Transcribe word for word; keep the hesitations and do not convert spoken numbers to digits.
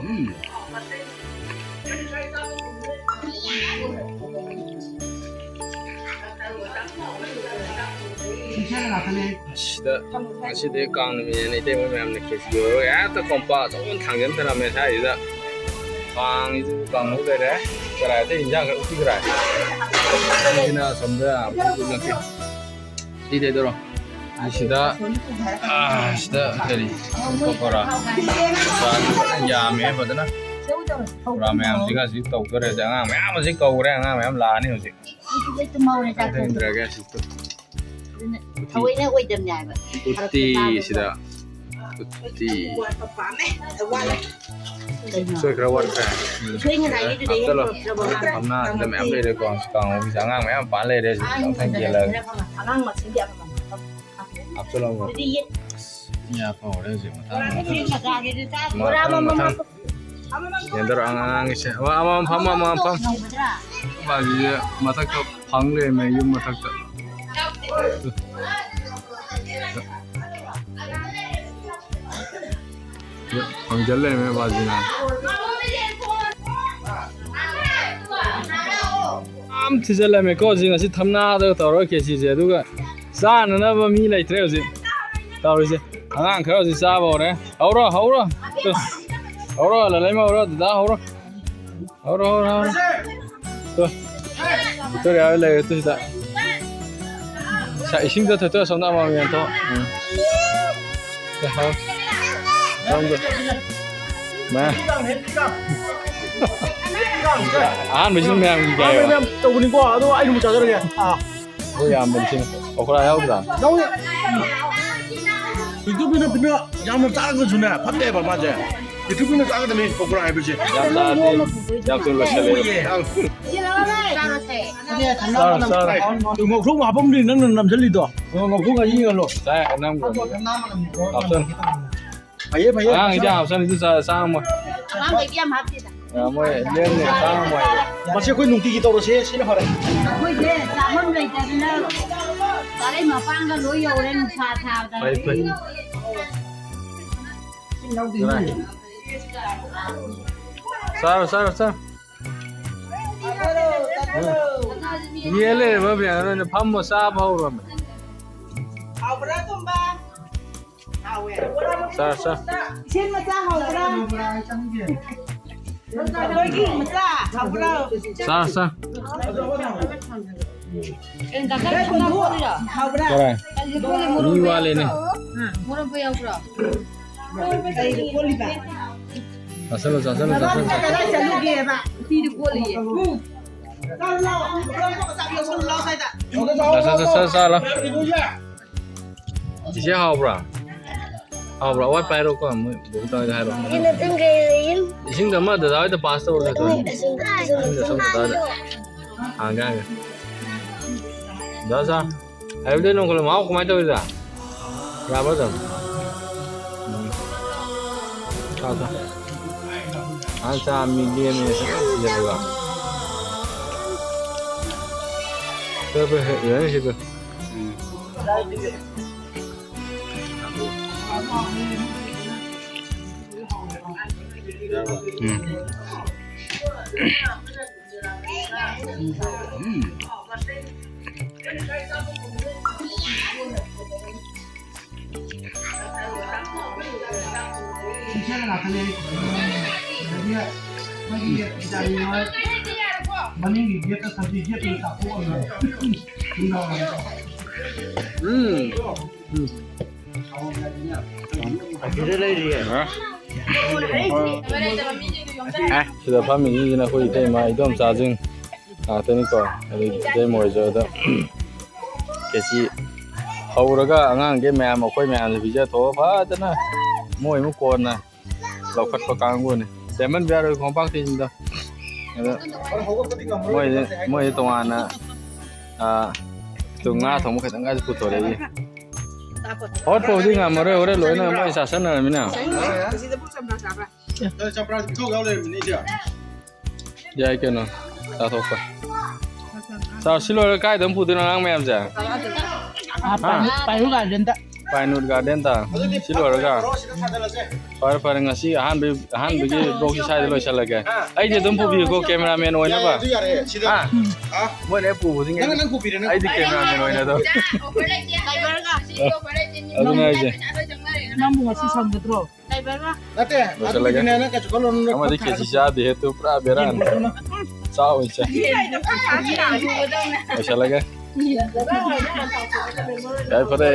ꯎꯝ꯫ ꯁꯤꯗ ꯉꯁꯤꯗꯤ ꯀꯥꯡ ꯅꯨꯃꯤꯠꯅꯦꯅ ꯏꯇꯩꯃ ꯃꯌꯥꯝꯅ ꯈꯦꯆꯤ ꯍꯧꯔꯒ ꯍꯦꯛꯇ ꯀꯣꯝꯄꯥꯛ ꯑꯆꯧꯕ ꯑꯃ ꯊꯥꯡꯖꯟ ꯊꯝꯂꯝꯃꯦ ꯁ꯭ꯋꯥꯏꯁꯤꯗ꯫ ꯀꯥꯡꯁꯤꯁꯨ ꯀꯥꯡꯍꯧ ꯂꯩꯔꯦ꯫ ꯀꯔꯥꯏꯗ ꯏꯟꯖꯥꯡ ꯈꯔ ꯎꯠꯄꯤꯈ꯭ꯔꯦ? ꯁꯤꯅ ꯑꯁꯣꯝꯗ ꯎꯠꯂꯛꯀꯦ꯫ ꯁꯤ ꯇꯩꯗꯧꯔꯣ꯫ ꯁꯤꯗ, ꯑꯥ, ꯁꯤꯗ ꯀꯔꯤ? ꯄꯀꯣꯔꯥ꯫ ꯄꯀꯣꯔꯥꯁꯨ ꯐꯖꯅ ꯌꯥꯝꯃꯦ ꯐꯖꯅ꯫ ꯄꯀꯣꯔꯥ ꯃꯌꯥꯝꯁꯤꯒ ꯍꯧꯖꯤꯛ ꯇꯧꯗꯣꯔꯦ꯫ ꯑꯉꯥꯡ ꯃꯌꯥꯝ ꯑꯁꯤ ꯀꯧꯈ꯭ꯔꯦ꯫ ꯑꯉꯥꯡ ꯃꯌꯥꯝ ꯂꯥꯛꯑꯅꯤ ꯍꯧꯖꯤꯛ꯫ ꯑꯩꯗꯤ ꯂꯣꯏ ꯇꯨꯝꯍꯧꯔꯦ, ꯆꯥꯛ ꯊꯦꯡꯗ꯭ꯔꯒꯦ ꯁꯤꯁꯨ꯫ ꯑꯗꯨꯅ ꯎꯇꯤ꯫ ꯊꯑꯣꯏꯅ ꯑꯣꯏꯗꯕꯅꯦ ꯍꯥꯏꯕ꯫ ꯎꯇꯤ ꯁꯤꯗ꯫ ꯎꯇꯤ꯫ ꯄꯥꯝꯃꯦ꯫ ꯋꯥꯠꯂꯦ꯫ ꯀꯩꯅꯣ? ꯎꯁꯣꯏ ꯈꯔ ꯋꯥꯠꯈ꯭ꯔꯦ꯫ ꯎꯁꯣꯏ ꯉꯁꯥꯏꯒꯤꯗꯨꯗꯩ ꯍꯦꯟꯅ ꯍꯥꯞꯆꯜꯂꯣ꯫ ꯄꯨꯔꯛꯇ꯭ꯔꯕꯣ? ꯊꯝꯅꯥꯁꯤꯗ ꯃꯌꯥꯝ ꯂꯩꯔꯦꯀꯣ꯫ ꯀꯥꯡꯍꯧꯒꯤꯁꯦ ꯑꯉꯥꯡ ꯃꯌꯥꯝ ꯄꯥꯟ ꯂꯩꯔꯦ꯫ ꯁꯤꯗ ꯑꯉꯥꯡ ꯈꯤꯇꯪ ꯌꯦꯜꯂꯒꯦ꯫ ꯈꯔ ꯐꯪꯉꯛ-, ꯑꯉꯥꯡ ꯃꯁꯤꯡꯗꯤ ꯑꯃꯃꯝ ꯍꯥꯞꯄꯣ꯫ ꯍꯥꯞꯆꯜꯂꯣ꯫ ꯑꯗꯨꯗꯤ ꯌꯦ-, ꯌꯥ ꯐꯥꯎꯔꯦ ꯍꯧꯖꯤꯛ ꯃꯇꯥꯡ ꯃꯇꯥꯡ꯫ ꯕꯣꯔꯥ ꯃꯊꯪ ꯑꯃꯃꯝ ꯃꯊꯪ꯫ ꯍꯥꯞꯄꯣ꯫ ꯌꯦꯟꯗꯔ ꯑꯉꯥꯡꯒꯤꯁꯦ꯫ ꯑꯃ, ꯑꯃꯃꯝ ꯐꯝ, ꯑꯃꯃꯝ ꯐꯝ꯫ ꯉꯧꯒꯗ꯭ꯔꯥ? ꯃꯥꯁꯤꯁꯦ ꯃꯊꯛꯇ ꯐꯪ ꯂꯩꯔꯝꯃꯦ, ꯌꯨꯝ ꯃꯊꯛꯇ꯫ ꯐꯪꯖꯜ ꯂꯩꯔꯝꯃꯦ ꯕꯥꯖꯤꯅ꯫ ꯌꯥꯝ ꯊꯤꯖꯤꯜꯂꯝꯃꯦꯀꯣ ꯍꯧꯖꯤꯛ, ꯉꯁꯤ ꯊꯝꯅꯥꯗꯒ ꯇꯧꯔꯒ ꯈꯦꯆꯤꯁꯦ꯫ ꯑꯗꯨꯒ ꯆꯥꯅꯅꯕ ꯃꯤ ꯂꯩꯇ꯭ꯔꯦ ꯍꯧꯖꯤꯛ ꯇꯧꯔꯤꯁꯦ꯫ ꯑꯉꯥꯡ ꯈꯔ ꯍꯧꯖꯤꯛ ꯆꯥꯕ ꯍꯧꯔꯦ꯫ ꯍꯧꯔꯣ, ꯍꯧꯔꯣ꯫ ꯍꯧꯔꯣ, ꯂꯂꯩꯃ ꯍꯧꯔꯣ, ꯗꯗꯥ ꯍꯧꯔꯣ꯫ ꯍꯧꯔꯣ, ꯍꯧꯔꯣ, ꯍꯧꯔꯣ꯫ ꯇꯨ꯫ ꯚꯤꯛꯇꯣꯔꯤꯌꯥ ꯍꯣꯏ ꯂꯩꯔꯦ ꯇꯨ ꯁꯤꯗ꯫ ꯁ-, ꯏꯁꯤꯡꯗꯣ ꯊꯣꯏ-, ꯊꯣꯏ ꯑꯁꯣꯝꯗ ꯑꯃꯃꯝ ꯌꯦꯟꯊꯣꯛ꯫ ꯎꯝ꯫ ꯁꯦ, ꯍꯧ꯫ ꯁꯣꯝꯗ꯫ ꯃꯥ꯫ ꯑꯍꯥꯟꯕꯁꯤꯅ ꯃꯌꯥꯝꯒꯤ ꯀꯥꯏꯌꯣ꯫ ꯃꯌꯥꯝ ꯇꯧꯕꯅꯤꯀꯣ, ꯑꯗꯣ ꯑꯩ ꯑꯃꯨꯛ ꯆꯥꯖꯔꯒꯦ꯫ ꯑꯥ꯫ ꯑꯩꯈꯣꯏ ꯌꯥꯝꯕꯅꯤ ꯁꯤꯅ꯫ ꯑꯣꯈꯔꯥ ꯌꯥꯎꯗ꯭ꯔꯥ? ꯌꯥꯎꯏ꯫ ꯄꯤꯛꯇꯨ ꯄꯤꯛꯅ ꯄꯤꯛꯅ ꯌꯥꯝꯅ ꯆꯥꯔꯒꯁꯨꯅꯦ, ꯐꯠꯇꯦꯕ ꯃꯥꯁꯦ꯫ ꯄꯤꯛꯇꯨ ꯄꯤꯛꯅ ꯆꯥꯒꯗꯕꯅꯤ ꯄꯀꯣꯔꯥ ꯍꯥꯏꯕꯁꯦ꯫ ꯌꯥꯝ ꯆꯥꯗꯦ꯫ ꯌꯥꯝ ꯊꯨꯅ ꯂꯣꯏꯁꯤꯜꯂꯦ꯫ ꯍꯣꯏꯌꯦ꯫ ꯆꯥꯔꯣꯁꯦ꯫ ꯆꯥꯔꯣ, ꯆꯥꯔꯣ꯫ ꯉꯧꯊꯣꯛ ꯍꯥꯞꯄꯝꯗ꯭ꯔꯤ ꯅꯪꯅ ꯅꯝꯁꯤꯜꯂꯤꯗꯣ꯫ ꯉꯧꯊꯣꯛ ꯉꯥꯏ ꯌꯦꯡꯍꯜꯂꯣ꯫ ꯆꯥꯏ, ꯅꯝꯈ꯭ꯔꯕꯅꯤ꯫ ꯍꯥꯞꯆꯜꯂꯣ꯫ ꯐꯩꯌꯦ, ꯐꯩꯌꯦ꯫ ꯑꯉꯥꯡꯒꯤꯗꯤ ꯌꯥꯝ ꯍꯥꯞꯆꯜꯂꯤꯗꯨ ꯆꯥ-, ꯆꯥꯔꯝꯃꯣꯏ꯫ ꯑꯉꯥꯡꯈꯩꯗꯤ ꯌꯥꯝ ꯍꯥꯞꯇꯦꯗ꯫ ꯑ, ꯃꯣꯏ ꯂꯦꯝꯅ ꯆꯥꯔꯝꯃꯣꯏ꯫ ꯃꯁꯤ ꯑꯩꯈꯣꯏ ꯅꯨꯡꯇꯤꯒꯤ ꯇꯧꯔꯁꯦ, ꯁꯤꯅ ꯐꯔꯦ꯫ ꯑꯩꯈꯣꯏꯁꯦ ꯆꯥꯐꯝ ꯂꯩꯇꯗꯅ ꯆꯥꯔꯩ ꯃꯄꯥꯟꯒ ꯂꯣꯏ ꯌꯧꯔꯦ, ꯅꯨꯡꯁꯥ ꯁꯥꯕꯗ꯫ ꯐꯩ, ꯐꯩ꯫ ꯀꯗꯥꯏ? ꯆꯥꯔꯣ, ꯆꯥꯔꯣ, ꯆꯥꯔꯣ꯫ ꯌꯦꯟ ꯂꯩꯔꯕ ꯃꯌꯥꯝ ꯅꯣꯏꯅ ꯐꯝꯃꯣ, ꯆꯥꯕ ꯍꯧꯔꯣ꯫ ꯍꯥꯎꯕ꯭ꯔꯥ, ꯇꯣꯝꯕ? ꯍꯥꯎꯋꯦ꯫ ꯆꯥꯔꯣ, ꯆꯥꯔꯣ꯫ ꯏꯆꯦ ꯃꯆꯥ ꯍꯥꯎꯕ꯭ꯔꯥ? ꯅꯣꯏꯒꯤ ꯃꯆꯥ ꯍꯥꯎꯕ꯭ꯔꯥ? ꯆꯥꯔꯣ, ꯆꯥꯔꯣ꯫ ꯀꯩꯅꯣ, ꯗꯥꯛꯇꯔ ꯁꯅꯥ ꯀꯣꯠꯂꯤꯔꯣ? ꯍꯥꯎꯕ꯭ꯔꯥ? ꯀꯔꯥꯏ? ꯀꯔꯤꯗ ꯀꯣꯠꯂꯤ? ꯃꯣꯔꯣꯛ ꯃꯤ ꯃꯦꯠꯄ ꯋꯥꯠꯂꯦꯅꯦ꯫ ꯌꯥꯎꯕ꯭ꯔꯣ? ꯃꯣꯔꯣꯛ ꯃꯦꯠꯄ ꯌꯥꯎꯕ꯭ꯔꯣ? ꯀꯔꯤꯗ ꯀꯣꯠꯂꯤꯕ? ꯆꯥꯁꯜꯂꯣ, ꯆꯥꯁꯜꯂꯣ, ꯆꯥꯁꯜꯂꯣ, ꯆꯥꯁꯜꯂꯣ꯫ ꯀꯗꯥꯏ ꯆꯠꯂꯨꯒꯦꯕ? ꯇꯤꯗ ꯀꯣꯠꯂꯤꯌꯦ꯫ ꯆꯥꯔꯣ, ꯂꯥꯎ꯫ ꯆꯥꯔꯣ, ꯆꯥꯔꯣ, ꯆꯥꯔꯣ, ꯆꯥꯔꯣ꯫ ꯆꯤꯆꯦ, ꯍꯥꯎꯕ꯭ꯔꯥ? ꯍꯥꯎꯕ꯭ꯔꯥ? ꯑꯋꯥꯠꯄ ꯍꯥꯏꯔꯛꯑꯣꯀꯣ, ꯃꯣꯏ ꯕꯣꯕꯤ ꯇꯧꯔꯤꯗꯣ ꯍꯥꯏꯔꯛꯑꯣ꯫ ꯏꯁꯤꯡꯗ ꯇꯤꯡꯈ꯭ꯔꯦ꯫ ꯏꯁꯤꯡꯗ ꯑꯃ ꯗꯗꯥ ꯍꯣꯏꯗ ꯄꯥꯁ ꯇꯧꯔꯒ ꯏꯁꯤꯡ, ꯏꯁꯤꯡ, ꯏꯁꯤꯡꯗ ꯁꯣꯝ ꯗꯗꯥꯗ ꯍꯥꯡꯒꯦ, ꯍꯥꯡꯒꯦ꯫ ꯗꯗꯥ ꯁꯥ, ꯍꯥꯏꯕꯗꯤ ꯅꯣꯡ ꯈꯨꯂꯣ ꯃꯍꯥꯎ ꯀꯃꯥꯏꯅ ꯇꯧꯔꯤꯗ? ꯌꯥꯕ꯭ꯔꯥ ꯑꯗꯨꯝ? ꯎꯝ꯫ ꯆꯥ, ꯆꯥ꯫ ꯑꯥ, ꯆꯥ ꯃꯤ ꯂꯦꯝꯃꯦ, ꯐꯖꯅ ꯊꯤꯖꯤꯜꯂꯒ꯫ ꯐꯔꯦ, ꯐꯔꯦ, ꯐꯔꯦ, ꯌꯥꯔꯦ ꯁꯤꯗ꯫ ꯎꯝ꯫ ꯃꯅꯤꯡꯒꯤ ꯒꯦꯠꯇ ꯁꯟꯊꯤ ꯒꯦꯠꯇꯨꯗ ꯆꯥꯊꯣꯛꯑꯒ ꯎꯝ꯫ ꯎꯝ꯫ ꯑꯁꯤꯗ ꯂꯩꯔꯤꯌꯦ꯫ ꯍꯥ? ꯁꯤꯗ ꯐꯝꯃꯤꯁꯤꯡꯁꯤꯅ ꯑꯩꯈꯣꯏ ꯏꯇꯩꯃ, ꯏꯗꯣꯝꯆꯥꯁꯤꯡ ꯉꯥꯛꯇꯅꯤꯀꯣ꯫ ꯑꯗꯩ ꯏꯇꯩꯃ ꯍꯣꯏꯁꯨ ꯑꯗ ꯀꯦꯖꯤ ꯍꯧꯔꯒ ꯑꯉꯥꯡꯈꯩ ꯃꯌꯥꯝ, ꯑꯩꯈꯣꯏ ꯃꯌꯥꯝꯁꯨ ꯄꯤꯖꯊꯣꯛꯑ ꯐꯖꯅ ꯃꯣꯏ ꯑꯃꯨꯛ ꯀꯣꯟꯅ ꯂꯧꯈꯠꯄ ꯀꯥꯡꯕꯨꯅꯤ꯫ ꯆꯦꯟꯃꯟꯕ ꯌꯥꯔꯣꯏ ꯈꯣꯡꯄꯥꯛꯇꯤꯁꯤꯡꯗꯣ꯫ ꯑꯗ ꯃꯣꯏꯗꯤ, ꯃꯣꯏꯗꯤ ꯇꯣꯉꯥꯟꯅ, ꯑꯥ, ꯇꯨ ꯉꯥ ꯊꯣꯡꯕ ꯈꯤꯇꯪꯒꯁꯨ ꯄꯨꯊꯣꯔꯛꯏ꯫ ꯍꯧꯒꯠꯄꯕꯨꯗꯤ ꯉꯝꯃꯔꯣꯏ, ꯍꯣꯔꯦꯟ ꯂꯣꯏꯅ ꯃꯣꯏ ꯆꯥꯁꯟꯅꯔꯃꯤꯅ꯫ ꯆꯝꯄ꯭ꯔꯥ ꯄꯤꯊꯣꯛ ꯌꯥꯎ ꯂꯩꯔꯝꯃꯤꯅꯦ, ꯏꯆꯦ꯫ ꯌꯥꯏ ꯀꯩꯅꯣ, ꯆꯥꯊꯣꯛꯄ꯫ ꯆꯥꯔꯣ, ꯁꯤ ꯂꯣꯏꯔꯒ ꯀꯥꯏꯗ ꯑꯃꯨꯛ ꯄꯨꯗꯣꯏꯅꯣ ꯑꯉꯥꯡ ꯃꯌꯥꯝꯁꯦ? ꯑꯥ, ꯄꯥꯏꯔꯨ, ꯄꯥꯏꯔꯨ ꯒꯥꯔꯗꯦꯟꯗ꯫ Pinewood Garden ꯇ꯫ ꯁꯤ ꯂꯣꯏꯔꯒ꯫ ꯐꯔꯦ, ꯐꯔꯦ, ꯉꯁꯤ ꯑꯍꯥꯟꯕ, ꯑꯍꯥꯟꯕꯒꯤ vlog ꯁꯤ ꯁ꯭ꯋꯥꯏꯗ ꯂꯣꯏꯁꯤꯜꯂꯒꯦ꯫ ꯑꯩꯁꯦ ꯑꯗꯨꯝ ꯄꯨꯕꯤꯌꯨꯀꯣ, cameraman ꯑꯣꯏꯅꯕ꯫ ꯌꯥꯔꯦ, ꯑꯗꯨ ꯌꯥꯔꯦ꯫ ꯁꯤꯗ꯫ ꯍꯥ? ꯍꯥ? ꯃꯣꯏꯅ ꯍꯦꯛ ꯄꯨꯕꯁꯤꯡ ꯅꯪ, ꯅꯪ ꯄꯨꯕꯤꯔꯦ, ꯅꯪ꯫ ꯑꯩꯗꯤ cameraman ꯑꯣꯏꯅ ꯑꯗꯨꯝ꯫ ꯑꯗꯨꯅ ꯍꯥꯏꯁꯦ꯫ ꯅꯪꯕꯨ ꯉꯁꯤ ꯁꯪꯒꯗ꯭ꯔꯣ? ꯅꯠꯇꯦ, ꯂꯣꯏꯁꯤꯜꯂꯒꯦ꯫ ꯑꯗꯨꯒꯤꯅꯦ, ꯅꯪ ꯀꯩꯁꯨ ꯈꯜꯂꯨꯅꯨ, ꯅꯪ ꯑꯃꯗꯤ ꯈꯨꯠ ꯊꯥꯔꯒ ꯈꯦꯆꯤ ꯆꯥꯗꯦ, ꯇꯨ ꯄꯨꯔꯥ ꯕꯦꯔꯥꯅꯤ꯫ ꯌꯦꯡꯉꯨꯔꯣ ꯅꯪ꯫ ꯆꯥꯎ ꯏꯆꯦ꯫ ꯂꯣꯏꯁꯤꯜꯂꯒꯦ꯫ ꯌꯥꯏ ꯐꯔꯦ꯫